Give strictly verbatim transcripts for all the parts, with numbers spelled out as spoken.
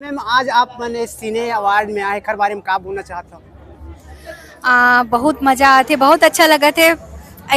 Ma'am, आज आप मन सिने अवार्ड में आए, एकर बारे में का बोलना चाहत हो? आ, बहुत मजा आथे, बहुत अच्छा लगत हे।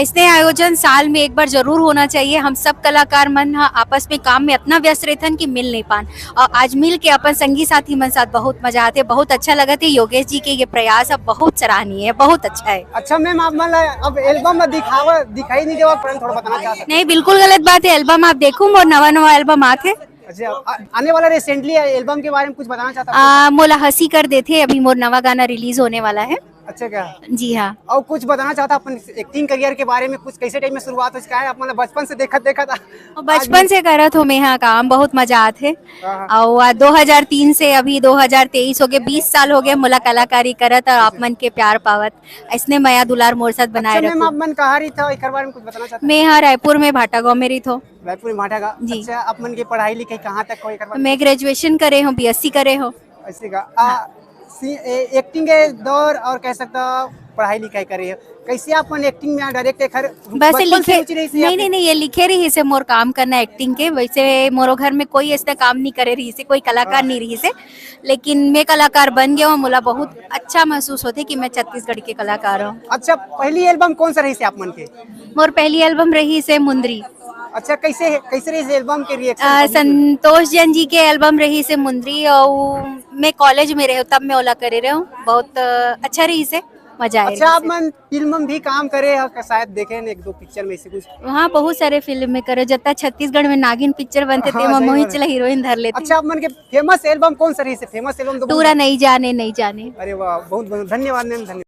ऐसने आयोजन साल में एक बार जरूर होना चाहिए। हम सब कलाकार मन ह आपस में काम में इतना व्यस्त रहथन कि मिल नहीं पान, और आज मिल के अपन संगी साथी मन साथ बहुत मजा आथे, बहुत अच्छा लगत हे। योगेश जी के ये प्रयास अब बहुत सराहनीय है, बहुत अच्छा है। अच्छा मैम, आप मन ला अब एल्बम में दिखावा, दिखाई नहीं देवा, थोड़ा बताना चाहत हो? नहीं, बिल्कुल गलत बात है। एल्बम आप देखो, मोर नवा नवा एल्बम आथे। अच्छा, आ-, आने वाला रिसेंटली एल्बम के बारे में कुछ बताना चाहत हो? आ, मोला हंसी कर देथे, अभी मोर नवा गाना रिलीज होने वाला है। अच्छा क्या? जी हाँ। और कुछ बताना चाहत हो अपन एक्टिंग करियर के बारे में, कुछ कैसे टाइम में शुरुआत हो चुका है, आप मतलब बचपन से देखत देखत आ-, और बचपन से करत हो मैं यहाँ काम, बहुत मजा आत है। हाँ, हाँ। और आ, दो हज़ार तीन से अभी दो हज़ार तेईस हो गए, बीस साल हो गए मोला कलाकारी करत और आप मन के प्यार पावत, ऐसने मया दुलार मोर साथ बनाए अच्छा मैम, रखो। आप मन कहाँ रही था, एक बारे में कुछ बताना चाहते हैं? मैं यहाँ रायपुर में भाटा गांव में रही थो। रायपुर में भाटा गांव। जी। अच्छा, आप मन की पढ़ाई लिखाई कहाँ तक हो, एक बार? मैं ग्रेजुएशन करे हूँ, बीएससी करे हूँ। ऐसे का? आ, हाँ। सी-, ए-, एक्टिंग के दौर और कह सकता हूँ पढ़ाई लिखाई करे हो, कैसे आप मन एक्टिंग में डायरेक्ट एक हर बस बचपन से लिखे, रुचि रही थी नहीं, आपकी? नहीं, नहीं, ये लिखे रही से मोर काम करना एक्टिंग के। वैसे मोरो घर में कोई ऐसा काम नहीं करे रही से, कोई कलाकार हाँ। नहीं रही से, लेकिन मैं कलाकार बन गया हूँ। मोला बहुत अच्छा महसूस होते कि मैं छत्तीसगढ़ के कलाकार हूँ। अच्छा, पहली एल्बम कौन सा रही से आप मन के? मोर पहली एल्बम रही से मुंदरी। अच्छा, कैसे, कैसे रही से एल्बम के रिएक्शन आ, पब्लिक में? संतोष जैन जी के एल्बम रही से मुंदरी, और मैं कॉलेज में रहे तब मैं ओला करे रहे हूँ। बहुत अ, अच्छा रही से, मजा आए अच्छा, रही आप से। मन फिल्म में भी काम करे हो, शायद देखे हैं एक दो पिक्चर में से कुछ। हाँ, बहुत सारे फिल्म में करे, जत्ता छत्तीसगढ़ में नागिन पिक्चर बनते हाँ, थे, सही मोहित बात है। चला हीरोइन धर लेती। अच्छा, आप मन के फेमस एल्बम कौन सा रही से? फेमस एल्बम तो बहुत टूरा नहीं जाने, नहीं जाने। अरे वाह, बहुत बहुत धन्यवाद मैम, धन्यवाद।